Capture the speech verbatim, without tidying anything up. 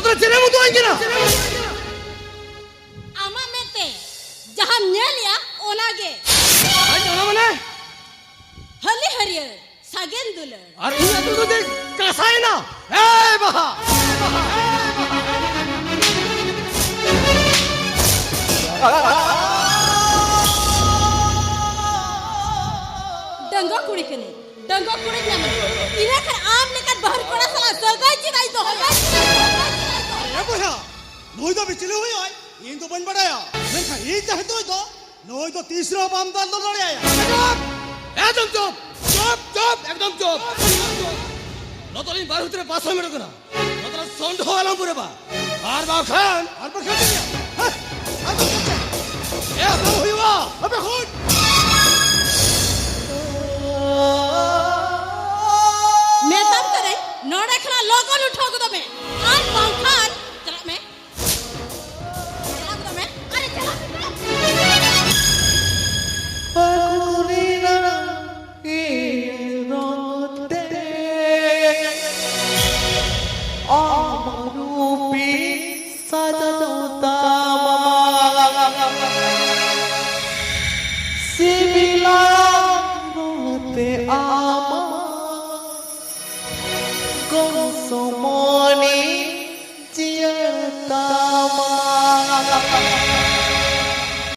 ᱪᱮᱫ ᱮᱢ ᱩᱫᱩᱜ ᱟᱹᱧ ᱠᱟᱱᱟ? ᱟᱢᱟᱜ ᱢᱮᱫ ᱛᱮ ᱡᱟᱦᱟᱸᱢ ᱧᱮᱞᱮᱜᱼᱟ, ᱚᱱᱟᱜᱮ᱾ ᱟᱨ ᱚᱱᱟ ᱢᱟᱱᱮ? ᱦᱟᱹᱞᱤ ᱦᱟᱹᱨᱭᱟᱹᱲ, ᱥᱟᱜᱮᱱ ᱫᱩᱞᱟᱹᱲ᱾ ᱟᱨ ᱤᱧᱟᱹᱜ ᱫᱩᱞᱟᱹᱲ ᱫᱚ ᱠᱟᱥᱟᱭᱮᱱᱟ᱾ ᱮᱭ ᱵᱟᱦᱟ! ᱮᱭ ᱵᱟᱦᱟ! ᱰᱟᱺᱜᱩᱣᱟᱹ ᱠᱩᱲᱤ ᱠᱟᱹᱱᱟᱹᱧ, ᱰᱟᱺᱜᱩᱣᱟᱹ ᱠᱩᱲᱤ ᱠᱟᱹᱱᱟᱹᱧ᱾ ᱤᱱᱟᱹ ᱠᱷᱟᱱ ᱟᱢ ᱞᱮᱠᱟᱱ ᱵᱟᱹᱦᱩ ᱠᱚᱲᱟ ᱥᱟᱞᱟᱜ ᱥᱟᱹᱜᱟᱹᱭ ᱪᱮᱫᱟᱜ ᱤᱧ ᱫᱚᱦᱚᱭᱟ? ᱮ ᱵᱚᱭᱦᱟ, ᱱᱩᱭ ᱫᱚ ᱵᱤᱪᱞᱤ ᱦᱩᱭᱩᱜᱼᱟᱭ, ᱤᱧ ᱫᱚ ᱵᱟᱹᱧ ᱵᱟᱰᱟᱭᱟ᱾ ᱢᱮᱱᱠᱷᱟᱱ ᱤᱧ ᱡᱟᱦᱟᱸ ᱱᱩᱭ ᱫᱚ, ᱱᱩᱭ ᱫᱚ ᱛᱤᱥ ᱨᱮᱦᱚᱸ ᱵᱟᱢ ᱫᱟᱞ ᱫᱚ ᱫᱟᱲᱮᱭᱟᱭᱟ᱾ ᱪᱩᱯ! ᱮᱠᱫᱚᱢ ᱪᱩᱯ! ᱪᱩᱯ, ᱪᱩᱯ, ᱮᱠᱫᱚᱢ ᱪᱩᱯ! ᱱᱚᱛᱚᱞᱤᱧ ᱵᱟᱨ ᱦᱩᱛᱨᱮ ᱵᱟᱥ ᱦᱚᱸ ᱢᱮᱱᱟᱜ ᱠᱟᱱᱟ᱾ ᱱᱚᱛᱚᱞᱟ ᱥᱚᱱᱰ ᱦᱚᱸ ᱟᱞᱚᱢ ᱯᱩᱨᱟᱹᱵᱟ᱾ ᱟᱨ ᱵᱟᱝᱠᱷᱟᱱ, ᱟᱨ ᱵᱟᱝᱠᱷᱟᱱ ᱪᱮᱫ? ᱦᱮᱸ? ᱟᱨ ᱵᱟᱝᱠᱷᱟᱱ ᱪᱮᱫ? ᱮ, ᱟᱞᱚ ᱦᱩᱭᱩᱜᱼᱟ᱾ ᱟᱯᱮ ᱦᱩᱭ! ᱢᱮᱛᱟᱢ ᱠᱟᱹᱱᱟᱹᱧ, ᱱᱚᱰᱮ ᱠᱷᱚᱱᱟᱜ ᱞᱚᱜᱚᱱ ᱩᱴᱷᱟᱹᱣ ᱜᱚᱫᱚᱜ ᱢᱮ᱾ ᱟᱨ ᱵᱟᱝᱠᱷᱟᱱ, ᱪᱟᱞᱟᱜ ᱢᱮ᱾ ᱪᱟᱞᱟᱜ ᱢᱮ᱾ ᱟᱨᱮ, ᱪᱟᱞᱟᱜ ᱢᱮ᱾ ᱯᱷᱟᱹᱜᱩᱱᱤ ᱨᱟᱹᱲ ᱨᱚᱝ ᱛᱮ ᱟᱢ ᱨᱩᱯᱤᱧ ᱥᱟᱡᱟᱣ